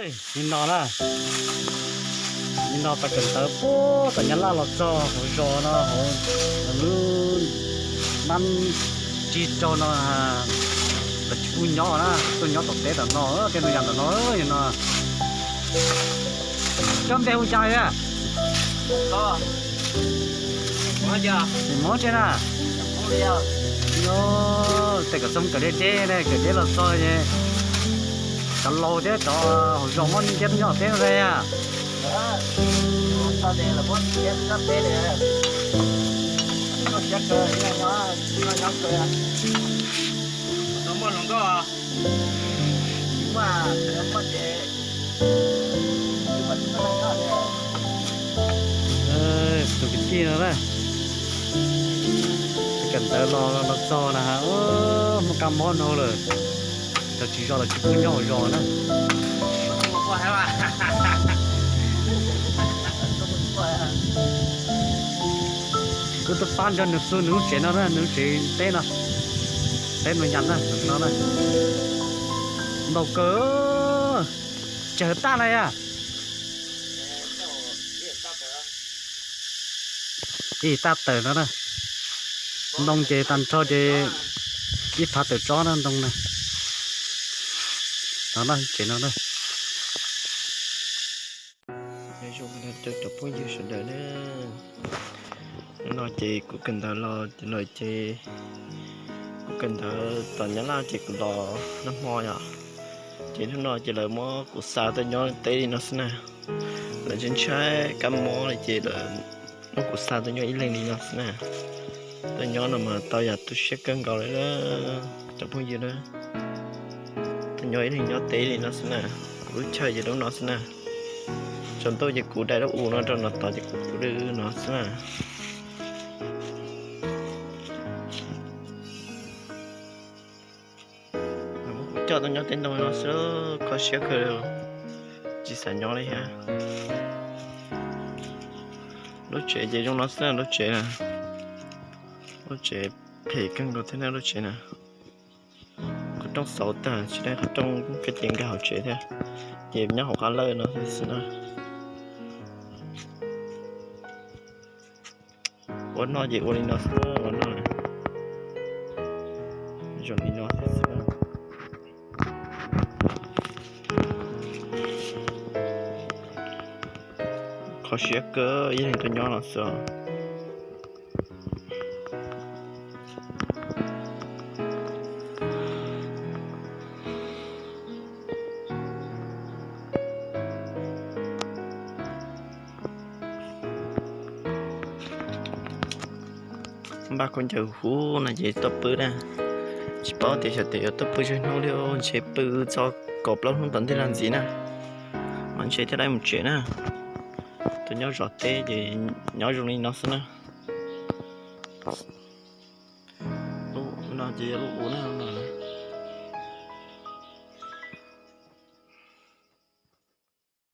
Li no na, li no pais kawm ntawv puag tom Nyab Laj los txog hauv zos no, hauv lub nab tsib rau no, lawv tsis pub nyob na, tuaj nyob tom teb tom no, tej no yam ntawm no no. Koj npe hu cas a? Nim mob tsev na. Tej kom txog kawm deb deb ne, kawm deb los txog es cov laus thiab cov hauv zos muab ntiab nyob teb no a. Tus kwv tij no na, kawm ntawv los los txog na, muaj kab mob no lawm, cov tsis zos los tsis pub nyob hauv zos na. Kuv tuaj pab nrog nws xu nws lub tsev no na, nws lub tsev teb no, teb no yam na, no na. Ntau kawg, tsawg tag na yom. Ib tag tawm no na. Ntoo ces tag nrho ces ib phav tawm tsob na ntoo na. No na, tsev no na. Cov phooj ywg sawv daws na, hnub no ces kuv kawm ntawv los lawm ces kuv kawm ntawv tom Nyab Laj ces kuv los nag hmo yom, ces hnub no ces lawv muab kuv xa tuaj nyob teb li no xwb na. Lawv ntshai ntshai kab mob li ces lawv muab kuv xa tuaj nyob ib leeg li no xwb na. Tuaj nyob no mas tau yam tu siab kawg nkaus li cov phooj ywg na. Tuaj nyob ib leeg nyob teb li no xwb na. Kuv lub chaw ces lub no xwb na. Tsaus ntuj ces kuv dai lub u no rau no tod ces kuv pw lub no xwb na. Muab kuv coj tuaj nyob teb ntoo no xwb, kho siab kawg, tsis xav nyob li thiab. Lub tsev ces zoo no xwb na, lub tsev na. Lub tsev phem kawg nkaus thiab na lub tsev na. Qhov rooj xauv tag, tsis dai qhov rooj, koj ces nkag hauv tsev thiab, ces nyob hauv qab lawj no xwb na. Ua noj ces ua li no xwb, ua noj zoo li no xwb. Kho siab kawg, ib leeg tuaj nyob no xwb. Npaj khaub ncaws huv no ces tuaj pw na. Tsis paub tias xyov tias yuav tuaj pw tsawg hnub li, ntshe pw txog kaum plaub hnub tom ntej los ntxiv na, mas ntshe thiaj li mus tsev na. Tuaj nyob zos teb ces nyob zoo li no xwb na. Lub no ces yog lub u na.